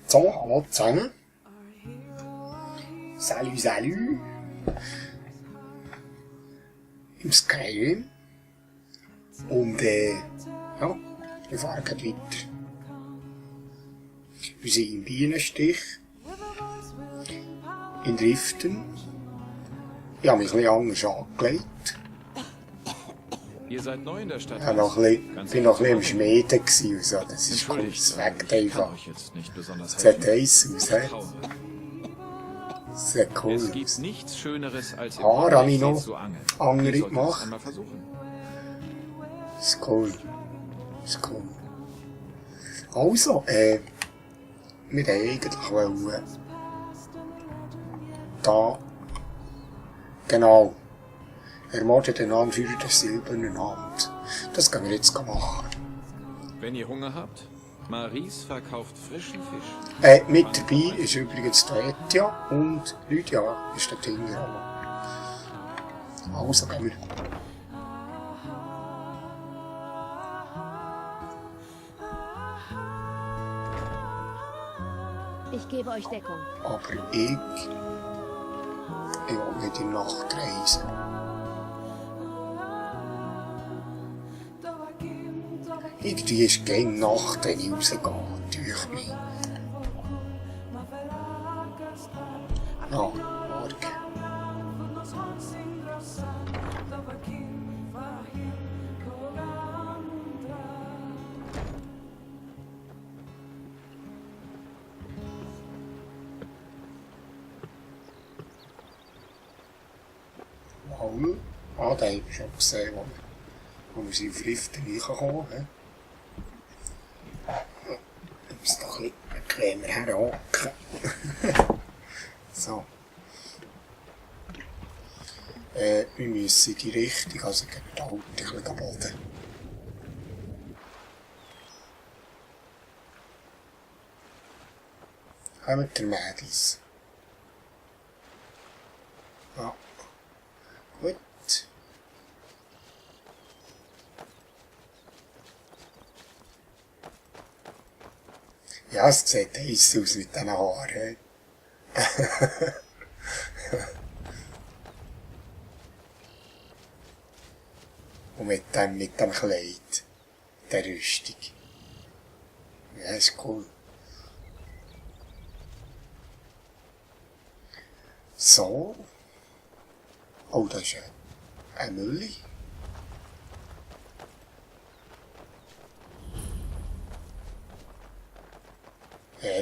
So, hallo zusammen. Salut, salut. Im Skyrim. Und ja, wir fahren gleich weiter. Wir sind im Bienenstich. In Riften. Ich habe mich ein bisschen anders angelegt. Ihr seid neu in der Stadt. Ich war noch ein bisschen im Schmieden. Also, das ist cool, das weckt einfach. Das sieht heiß aus, he? Das sieht cool Es gibt aus. nichts Schöneres als Haare habe ich noch zu angeln. andere Ihr solltet es gemacht. einmal versuchen. Das ist cool. Das ist cool. Also, wir wollten eigentlich da, genau, ermordet den Anführer der Silbernen Hand. Das können wir jetzt machen. Wenn ihr Hunger habt, Maries verkauft frischen Fisch. Mit dabei ist übrigens die Etja und Lydia ist der Tinger. Also gehen wir. Ich gebe euch Deckung. Aber ich will nicht in Nacht reisen. Irgendwie ist gegen Nacht, wenn ich rausgehe, durch mich. Ja, morgen. Mal. Ah, den habe ich schon gesehen, wo wir sind auf Riften reingekommen sind. Ich muss noch ein bisschen bequemer herhocken. So. Wir müssen in die Richtung, also gegen den Alten, ein bisschen Boden. Kommt ihr Mädels? Ja. Gut. Ja, es sieht heiß aus mit diesen Haaren. Und mit dem Kleid, der Rüstung. Ja, ist cool. So. Oh, das ist ein Mülli.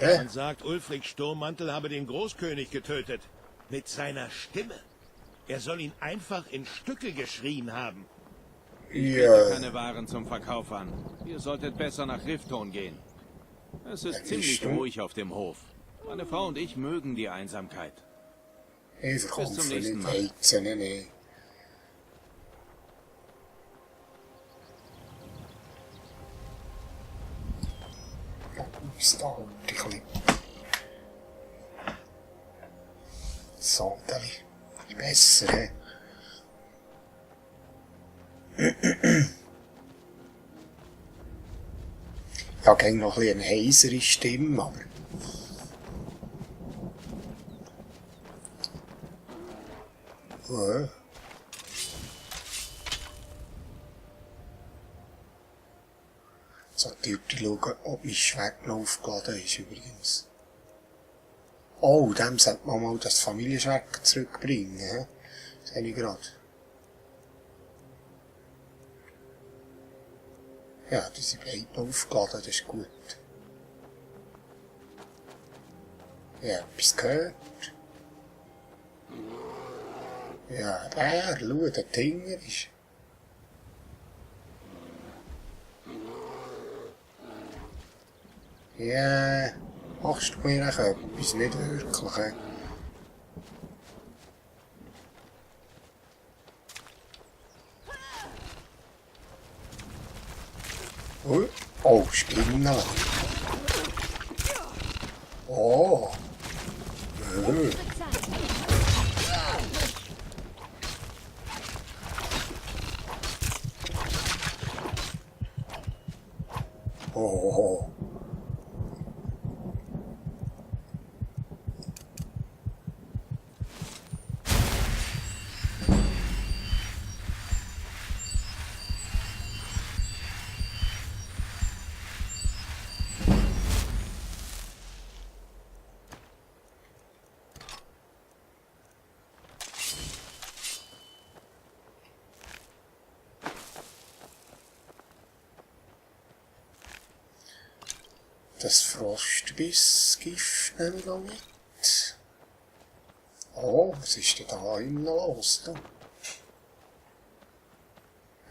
Man sagt, Ulfric Sturmmantel habe den Großkönig getötet. Mit seiner Stimme. Er soll ihn einfach in Stücke geschrien haben. Ich biete keine Waren zum Verkauf an. Ihr solltet besser nach Rifton gehen. Es ist ziemlich ruhig auf dem Hof. Meine Frau und ich mögen die Einsamkeit. Ich verkaufe nicht Heizen, nee. Das dauert ein bisschen. So, das ist besser, he? Ich habe noch ein bisschen eine heisere Stimme, aber... So, die schauen, ob mein Schwert noch aufgeladen ist, übrigens. Oh, dem sollte man mal das Familienschwert zurückbringen, he? Das sehe ich gerade. Ja, die sind beide noch aufgeladen, das ist gut. Ja, etwas gehört. Ja, der, schau, der Tinger ist... Ja, machst du mir auch etwas? Nicht wirklich, he? Oh, Spinnen. Oh. Das Frostbissgift nehme ich noch mit. Oh, was ist denn da innen los? Du?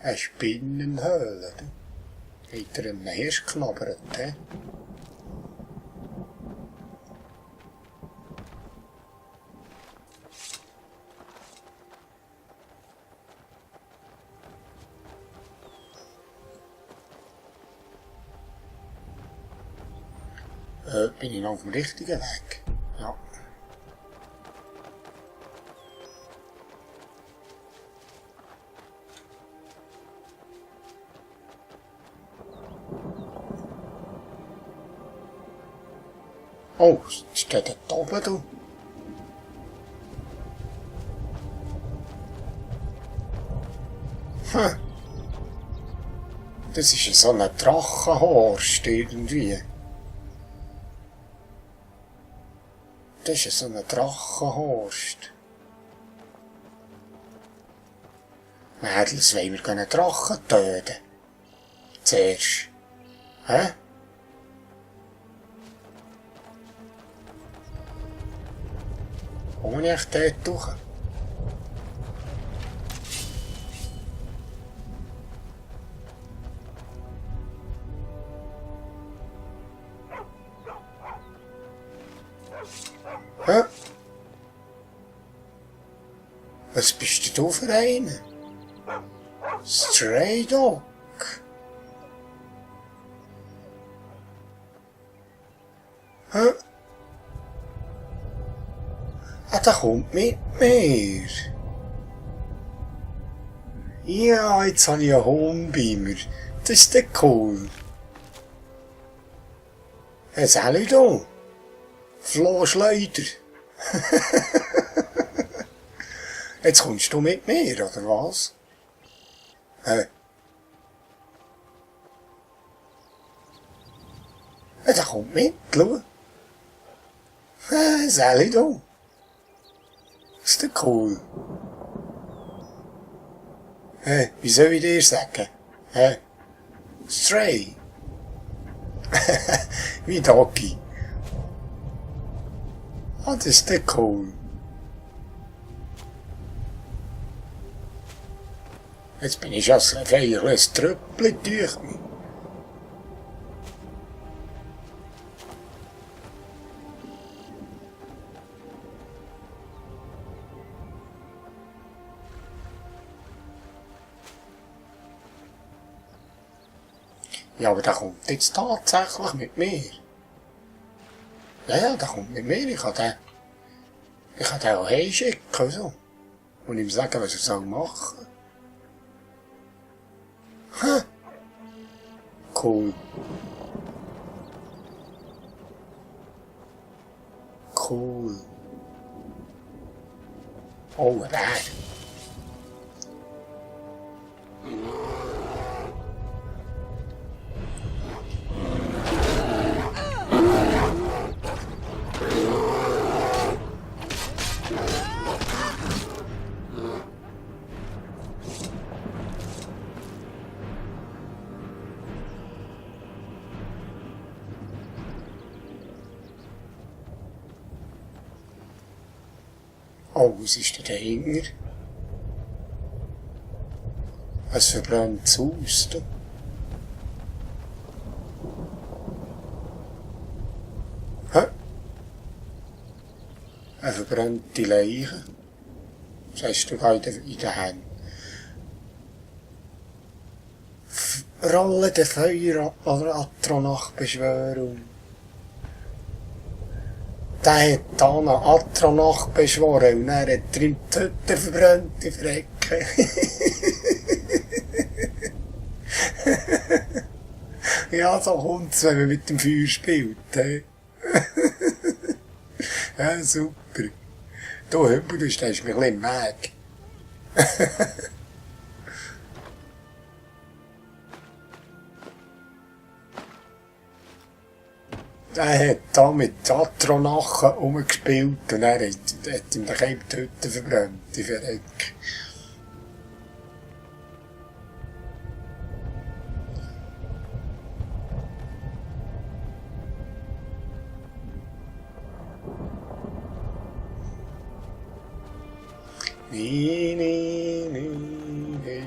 Eine Spinnenhöhle. Du? Hat er einen Hirsch geknabbert, he? Bin ich noch auf dem richtigen Weg? Ja. Oh, steht da oben, du? Hm. Das ist so ein Drachenhorst irgendwie. Das ist so ein Drachenhorst. Mädels, wollen wir einen Drachen töten? Zuerst. Hä? Komme ich dort durch? Hä? Was bist du für einer? Stray Dog? Hä? Ah, der kommt mit mir. Ja, jetzt habe ich einen Hund bei mir. Das ist doch cool. Hey, Sally da. Flo Schleuder. Jetzt kommst du mit mir, oder was? Der kommt mit, schau. Sally da. Ist doch cool. Wie soll ich dir sagen? Stray. Wie Doggy. Ah, das ist doch cool. Jetzt bin ich als ein feierliches Tröppchen durch mich. Ja, aber der kommt jetzt tatsächlich mit mir. Ja, der kommt mit mir. Ich kann den auch heimschicken, so. Und ihm sagen, was er soll machen. Hä? Cool. Cool. Oh, ein Bär. Oh, was ist denn dahinter? Es verbrennt Haus, du. Hä? Eine verbrannte Leiche. Was hast du da in den Händen? Rolle der Feuer oder Atronach-Beschwörung. Der hat da eine Atronach beschworen und er hat drin die Hütte verbrannt, die Frecke. Ja, so kommt's, wenn man mit dem Feuer spielt. Ja, super. Du Hüppel, du stehst mir ein bisschen im Weg. Er hat da mit Atronachen rumgespielt und er hat ihm daheim die Hütte verbrannt, die Verreck. Nee, nee, nee, nee, nee.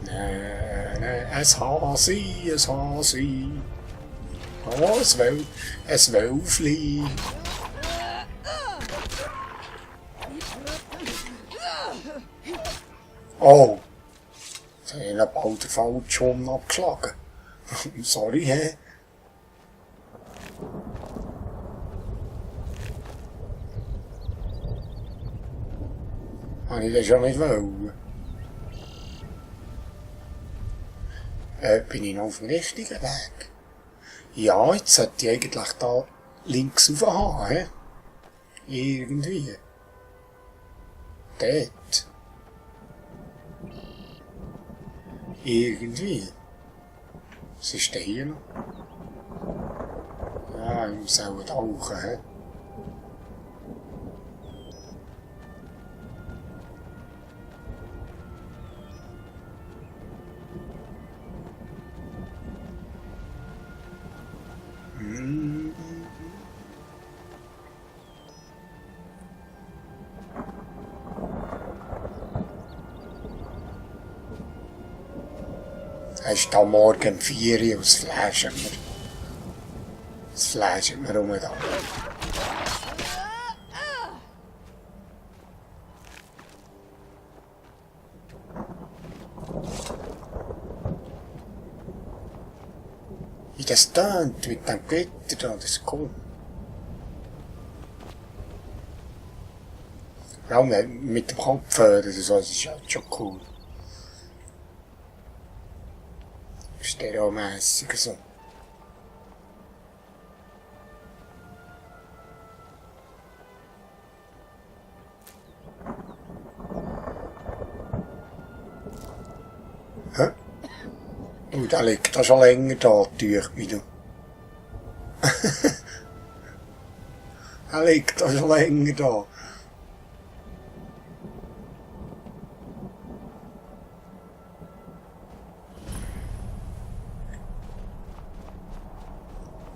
Nee, nee, es Hasi, es Hasi. Oh, es Wölfli. Oh, jetzt habe ich einen bald den falschen abgeschlagen. Sorry, hä? Habe ich das schon nicht wollen. Bin ich noch auf dem richtigen Weg? Ja, jetzt sollte ich eigentlich da links rauf haben, hä? Irgendwie. Dort. Irgendwie. Was ist denn hier noch? Ja, ich muss auch tauchen, hä? Es ist da morgen um 4 Uhr und das flashen wir. Das flashen wir rum da. Wie das tönt mit dem Gitter da, das ist cool. Ja, mit dem Kopfhörer, das ist halt schon cool. Stereomässig so. Hä? Und der liegt da schon länger da, durch wie du. Er liegt da schon länger da.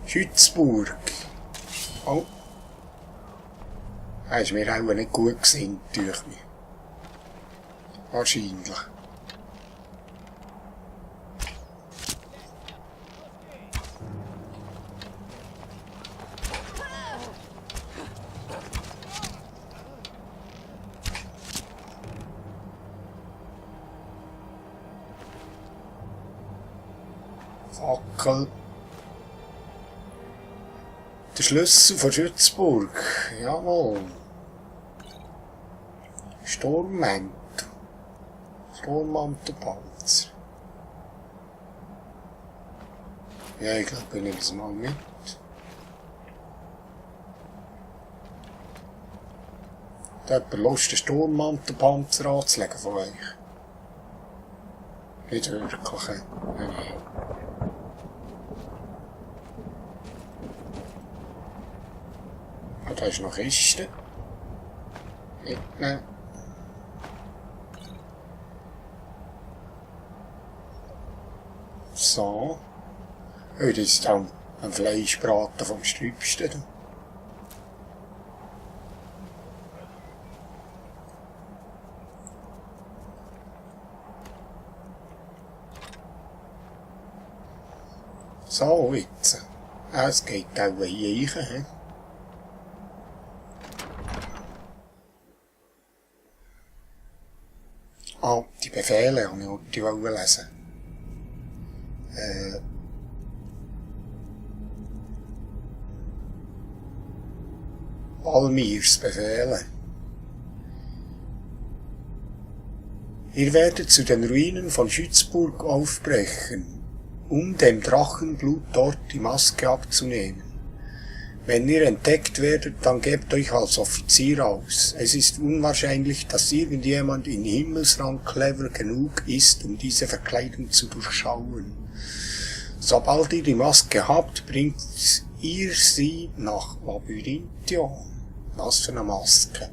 Schützburg. Oh. Er ist mir auch nicht gut gesinnt durch mich. Wahrscheinlich. Fackel. Der Schlüssel von Schützburg. Jawohl. Sturmmantel. Sturmmantelpanzer. Ja, ich glaube, ich nehme es mal mit. Hat jemand Lust, den Sturmmantelpanzer anzulegen von euch? Nicht wirklich, nein. Da ist noch Kiste. Mitnehmen. So. Oh, das ist dann ein Fleischbraten vom Sträubsten. So, jetzt. Es geht auch hier rein. Ah, die Befehle wollte ich lesen. Almirs Befehle. Ihr werdet zu den Ruinen von Schützburg aufbrechen, um dem Drachenblut dort die Maske abzunehmen. Wenn ihr entdeckt werdet, dann gebt euch als Offizier aus. Es ist unwahrscheinlich, dass irgendjemand in Himmelsrang clever genug ist, um diese Verkleidung zu durchschauen. Sobald ihr die Maske habt, bringt ihr sie nach Labyrinthion. Was für eine Maske?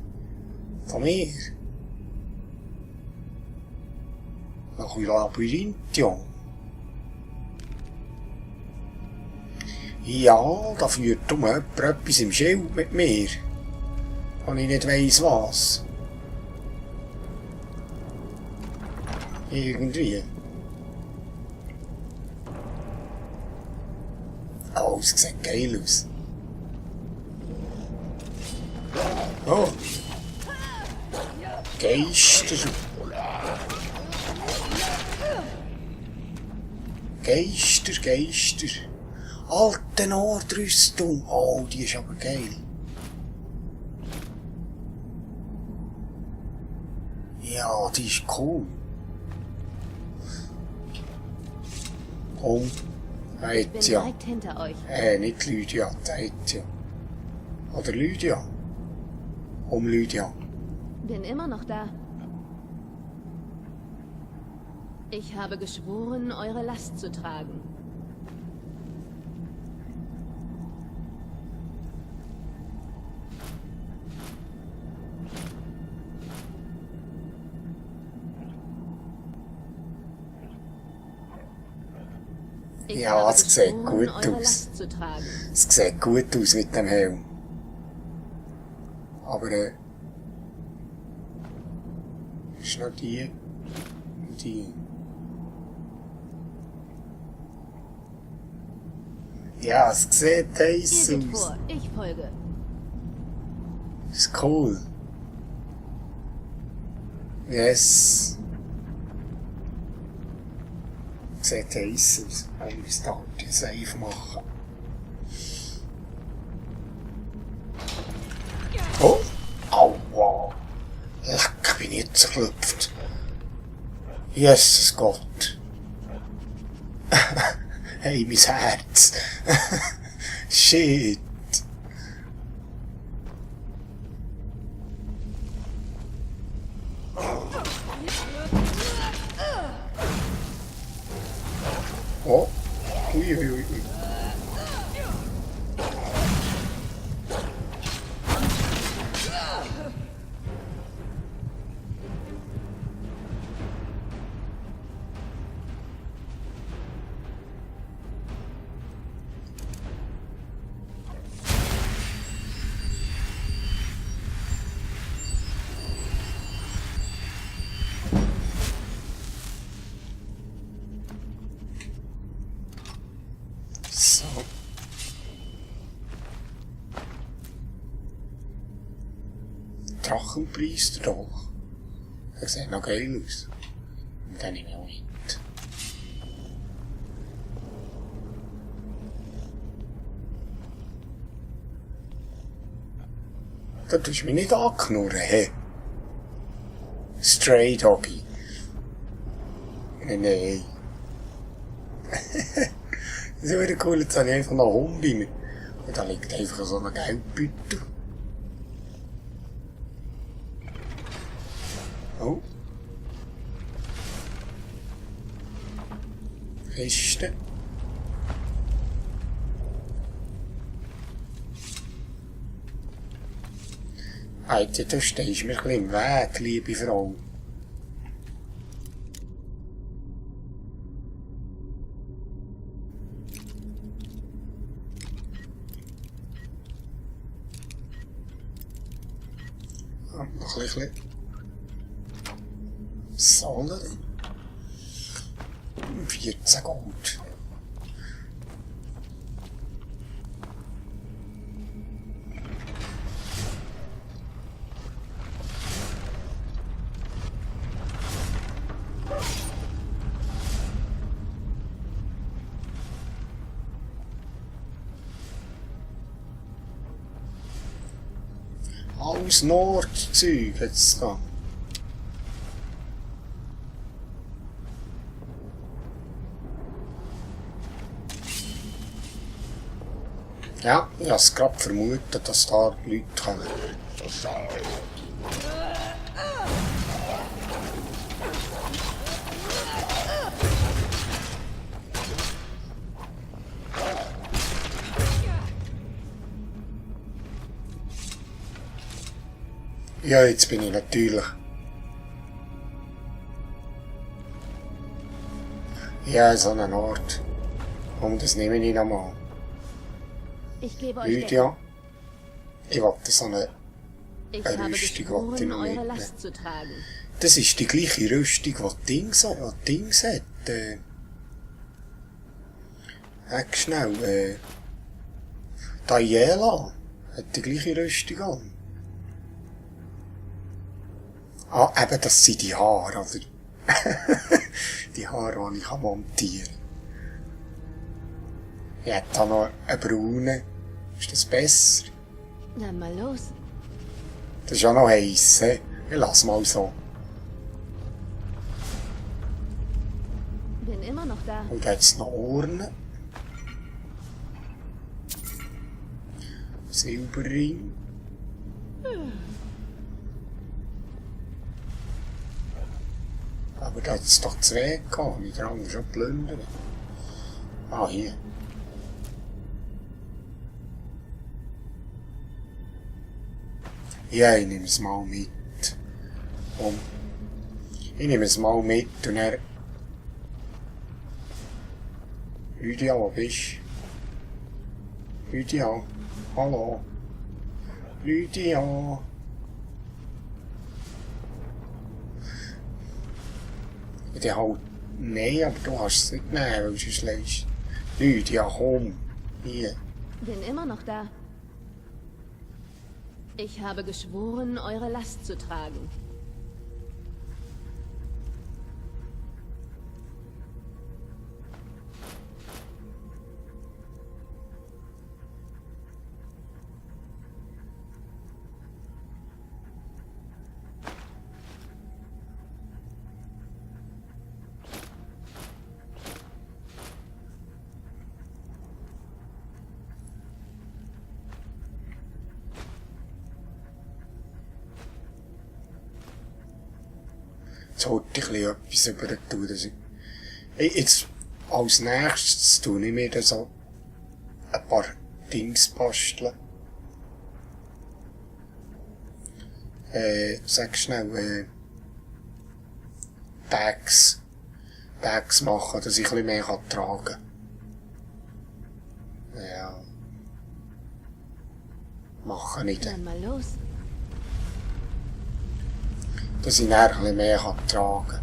Von mir? Nach Labyrinthion. Ja, da führt jemand etwas im Schild mit mir. Und ich nicht weiss was. Irgendwie. Oh, es sieht geil aus. Oh. Geister. Geister. Alte Nordrüstung. Oh, die ist aber geil. Ja, die ist cool. Und Ich bin ja. direkt hinter euch. Nicht Lydia, ja. Oder Lydia. Lydia. Bin immer noch da. Ich habe geschworen, eure Last zu tragen. Ich Ja, habe es sieht geschworen, gut eure aus. Last zu tragen. Es sieht gut aus mit dem Helm. Aber ist noch die. Ja, es sieht heiß Ihr geht aus. vor, ich folge. Ist cool. Yes. Sieht heiß aus. Ich muss da die Save machen. Oh! Aua! Leck, bin ich jetzt zerklüpft. Jesus Gott. Hey, mein Herz. Shit. Oh. Ui. So. Drachenpriester doch. Das sieht noch geil aus. Und dann nehme ich auch mit. Da tust du mich nicht anknurren, hä? Stray Doggy. Nein. Das ist wieder cool, jetzt habe ich einfach noch einen Hund bei mir. Und da liegt einfach so ein Geldbeutel. Oh. Kiste. Alter, du stehst mir ein bisschen im Weg, liebe Frau. Noch ein bisschen. Sonnen. 14 Gold. Alles Nordzeug jetzt da. Ja, ich habe es gerade vermutet, dass da Leute kommen. Ja, jetzt bin ich natürlich. Ja, so ein Ort. Und das nehme ich nochmal. Ich gebe euch Lydia, ich wollte so eine Ich eine habe Rüstung, geschworen, die noch eure mitnehmen. Last zu tragen. Das ist die gleiche Rüstung, die Dings hat. Sag schnell, Daniela hat die gleiche Rüstung an. Ah, eben, das sind die Haare, oder? Die Haare, die ich montieren kann. Ich hätte da noch einen braunen. Ist das besser? Dann mal los. Das ist ja noch heiß, he? Ich lass mal so. Bin immer noch da. Und jetzt noch Ohren. Silberring. Aber da hat es doch zwei gehabt, wie der andere schon plündern. Ah, hier. Ja, ich nehme es mal mit. Und ich nehme es mal mit und er... Lydia, wo bist du? Lydia, hallo. Lydia. Ja, halt... Nein, aber du hast es nicht nehmen, weil sonst lässt. Lydia, komm. Hier. Bin immer noch da. Ich habe geschworen, eure Last zu tragen. Jetzt wollte ich etwas über tun. Jetzt, als nächstes tue ich mir dann so ein paar Dings basteln. Sag schnell, Bags machen, dass ich ein bisschen mehr tragen kann. Ja. Machen nicht. Dann mal los. Dass ich dann ein bisschen mehr tragen kann.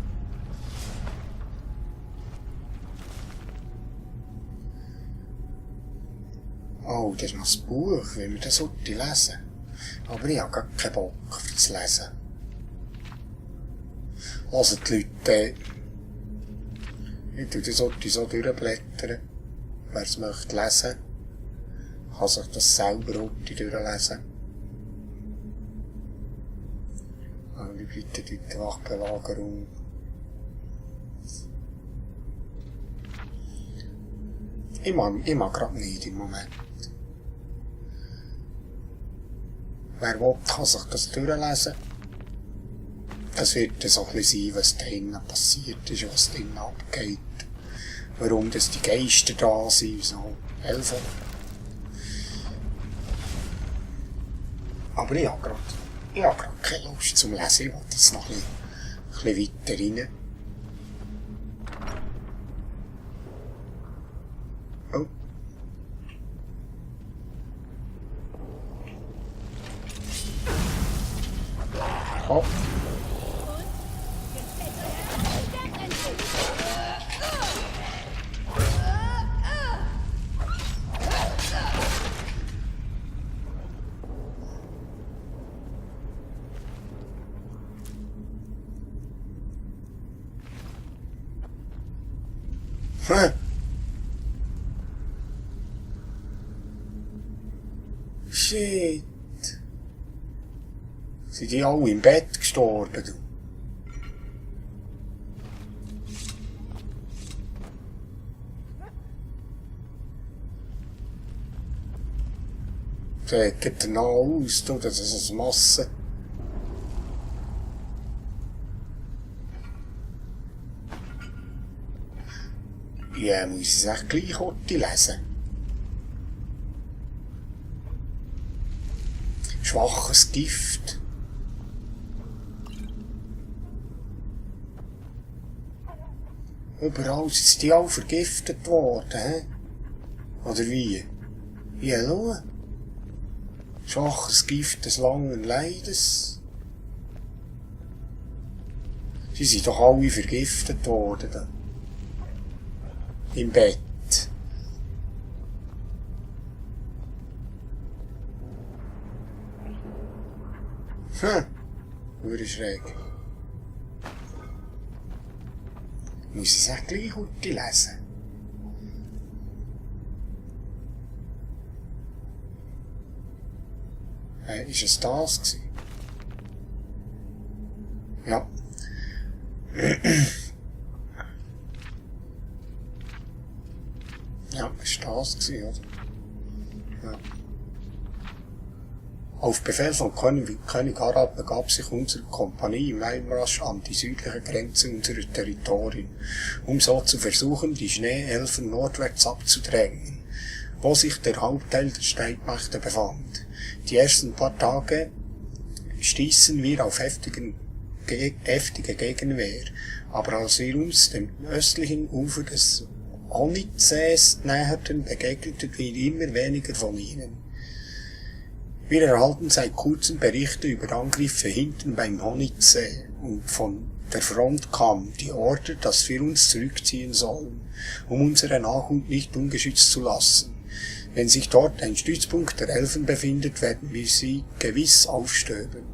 Oh, das ist noch ein Buch, wenn wir das heute lesen. Aber ich habe gar keinen Bock für das Lesen. Hören die Leute, ich tue das heute so durchblättern. Wer es möchte lesen, kann sich das selber heute durchlesen. Die bitte die Wachbelagerung. Ich mag grad nicht im Moment. Wer will, kann sich das durchlesen. Das wird dann so ein bisschen sein, was da drinnen passiert ist, was da drinnen abgeht. Warum dass die Geister da sind, so. Elfen. Aber ich habe gerade keine Lust zum Lesen. Ich will jetzt noch ein bisschen weiter rein. Oh. Oh. Hm. Shit. Sind die alle im Bett gestorben, du? Sieht danach aus, du, das ist eine Masse. Ja, muss ich es echt gleich heute lesen. Schwaches Gift. Überall sind die alle vergiftet worden, hä? Oder wie? Ja, schau. Schwaches Gift des langen Leides. Sie sind doch alle vergiftet worden. Da. Im Bett. Hure schräg. Muss ich es auch gleich gut lesen? Ist es das gewesen? Ja. Ja, ist das gewesen, oder? Ja. Auf Befehl von König Harald begab sich unsere Kompanie im Einmarsch an die südliche Grenze unserer Territorien, um so zu versuchen, die Schneeelfen nordwärts abzudrängen, wo sich der Hauptteil der Streitmächte befand. Die ersten paar Tage stießen wir auf heftige Gegenwehr, aber als wir uns dem östlichen Ufer des Honitsees näherten, begegneten wir immer weniger von ihnen. Wir erhalten seit kurzem Berichte über Angriffe hinten beim Honitsee und von der Front kam die Order, dass wir uns zurückziehen sollen, um unsere Nachhut nicht ungeschützt zu lassen. Wenn sich dort ein Stützpunkt der Elfen befindet, werden wir sie gewiss aufstöbern.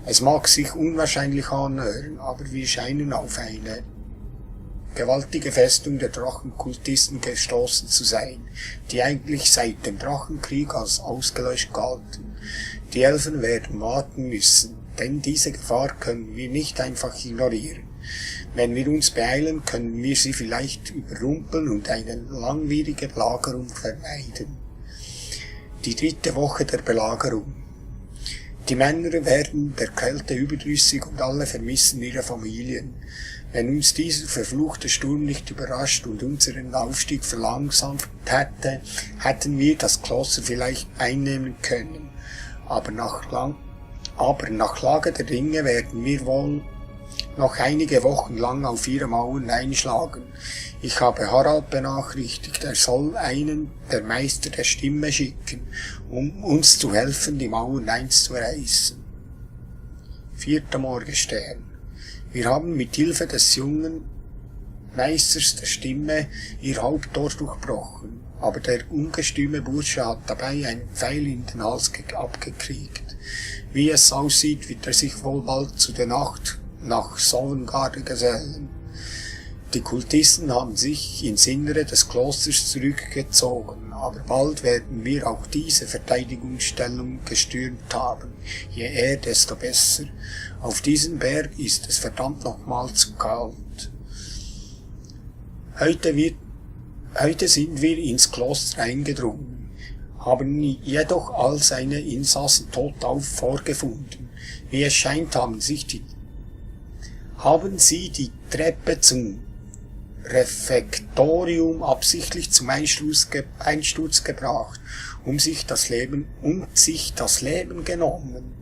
Es mag sich unwahrscheinlich anhören, aber wir scheinen auf eine gewaltige Festung der Drachenkultisten gestoßen zu sein, die eigentlich seit dem Drachenkrieg als ausgelöscht galten. Die Elfen werden warten müssen, denn diese Gefahr können wir nicht einfach ignorieren. Wenn wir uns beeilen, können wir sie vielleicht überrumpeln und eine langwierige Belagerung vermeiden. Die 3. Woche der Belagerung. Die Männer werden der Kälte überdrüssig und alle vermissen ihre Familien. Wenn uns dieser verfluchte Sturm nicht überrascht und unseren Aufstieg verlangsamt hätte, hätten wir das Kloster vielleicht einnehmen können. Aber nach Lage der Dinge werden wir wohl noch einige Wochen lang auf ihre Mauern einschlagen. Ich habe Harald benachrichtigt, er soll einen der Meister der Stimme schicken, um uns zu helfen, die Mauern einzureißen. 4. Morgenstern. Wir haben mit Hilfe des jungen Meisters der Stimme ihr Haupttor durchbrochen, aber der ungestüme Bursche hat dabei einen Pfeil in den Hals abgekriegt. Wie es aussieht, wird er sich wohl bald zu der Nacht nach Sovngarde gesellen. Die Kultisten haben sich ins Innere des Klosters zurückgezogen, aber bald werden wir auch diese Verteidigungsstellung gestürmt haben. Je eher, desto besser. Auf diesem Berg ist es verdammt nochmal zu kalt. Heute sind wir ins Kloster eingedrungen, haben jedoch all seine Insassen totauf vorgefunden. Wie es scheint, haben sie die Treppe zum Refektorium absichtlich zum Einsturz gebracht, und sich das Leben genommen.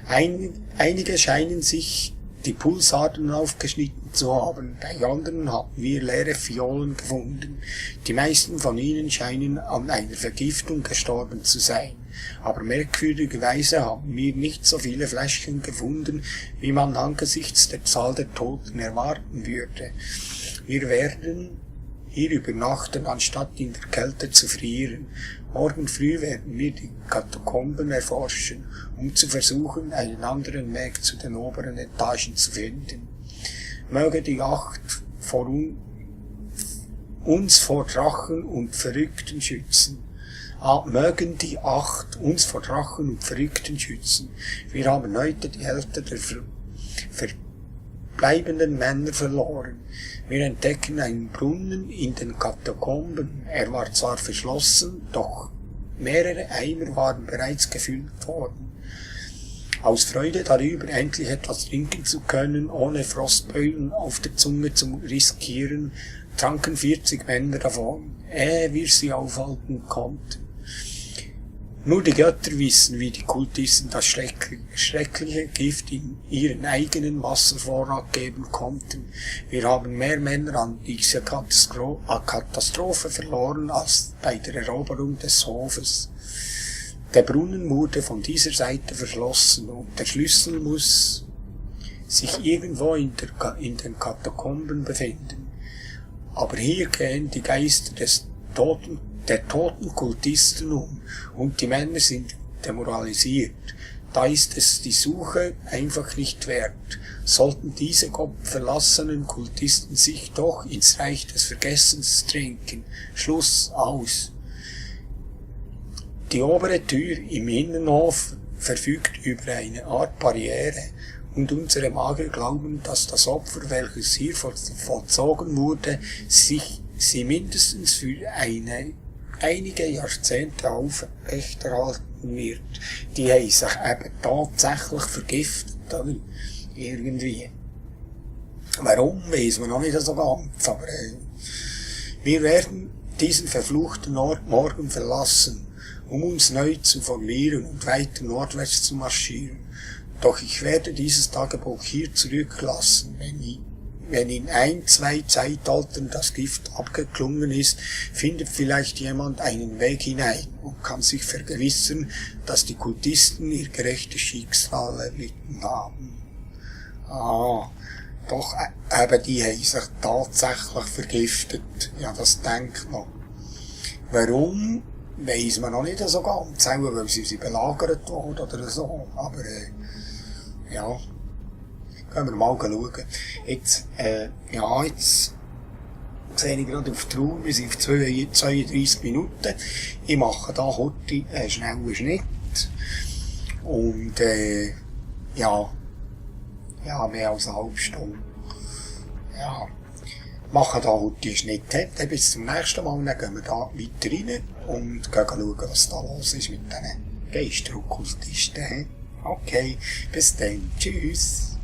Einige scheinen sich die Pulsadern aufgeschnitten zu haben, bei anderen haben wir leere Fiolen gefunden. Die meisten von ihnen scheinen an einer Vergiftung gestorben zu sein, aber merkwürdigerweise haben wir nicht so viele Fläschchen gefunden, wie man angesichts der Zahl der Toten erwarten würde. Wir werden hier übernachten, anstatt in der Kälte zu frieren. Morgen früh werden wir die Katakomben erforschen, um zu versuchen, einen anderen Weg zu den oberen Etagen zu finden. Möge die Acht uns vor Drachen und Verrückten schützen. Mögen die Acht uns vor Drachen und Verrückten schützen. Wir haben heute die Hälfte der verbleibenden Männer verloren. Wir entdecken einen Brunnen in den Katakomben. Er war zwar verschlossen, doch mehrere Eimer waren bereits gefüllt worden. Aus Freude darüber, endlich etwas trinken zu können, ohne Frostbeulen auf der Zunge zu riskieren, tranken 40 Männer davon, ehe wir sie aufhalten konnten. Nur die Götter wissen, wie die Kultisten das schreckliche Gift in ihren eigenen Wasservorrat geben konnten. Wir haben mehr Männer an dieser Katastrophe verloren als bei der Eroberung des Hofes. Der Brunnen wurde von dieser Seite verschlossen und der Schlüssel muss sich irgendwo in den Katakomben befinden. Aber hier gehen die Geister der toten Kultisten um und die Männer sind demoralisiert. Da ist es die Suche einfach nicht wert. Sollten diese gottverlassenen Kultisten sich doch ins Reich des Vergessens trinken. Schluss, aus. Die obere Tür im Innenhof verfügt über eine Art Barriere, und unsere Magier glauben, dass das Opfer, welches hier vollzogen wurde, sie mindestens für einige Jahrzehnte aufrechterhalten wird. Die haben sich eben tatsächlich vergiftet, oder? Irgendwie. Warum, weiss man noch nicht so ganz, aber wir werden diesen verfluchten Ort morgen verlassen, um uns neu zu formieren und weiter nordwärts zu marschieren. Doch ich werde dieses Tagebuch hier zurücklassen. Wenn in 1-2 Zeitaltern das Gift abgeklungen ist, findet vielleicht jemand einen Weg hinein und kann sich vergewissern, dass die Kultisten ihr gerechtes Schicksal erlitten haben. Doch eben die haben sich tatsächlich vergiftet. Ja, das denkt man. Warum, weiss man noch nicht so ganz. Auch weil sie belagert wurden oder so. Aber ja, können wir mal schauen. Jetzt sehe ich gerade auf die Uhr, wir sind auf 32 Minuten. Ich mache da heute einen schnellen Schnitt. Und mehr als eine halbe Stunde. Ja, machen da heute einen Schnitt. Dann bis zum nächsten Mal, dann gehen wir da weiter rein und schauen, was da los ist mit diesen Geisterokkultisten. Okay, bis dann. Tschüss.